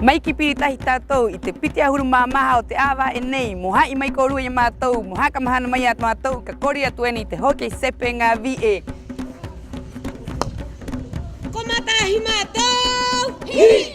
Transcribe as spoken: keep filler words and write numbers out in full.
Mai ki piri tahi tātou i te piti 'ahuru mā maha o te 'āva'e nei, mo ha'i mai kōrua i a mātou, mo haka mahana mai i a mātou, ka kori atu ena i te hockey sepe ŋā vi'e. Ko matahi mātou! Hī!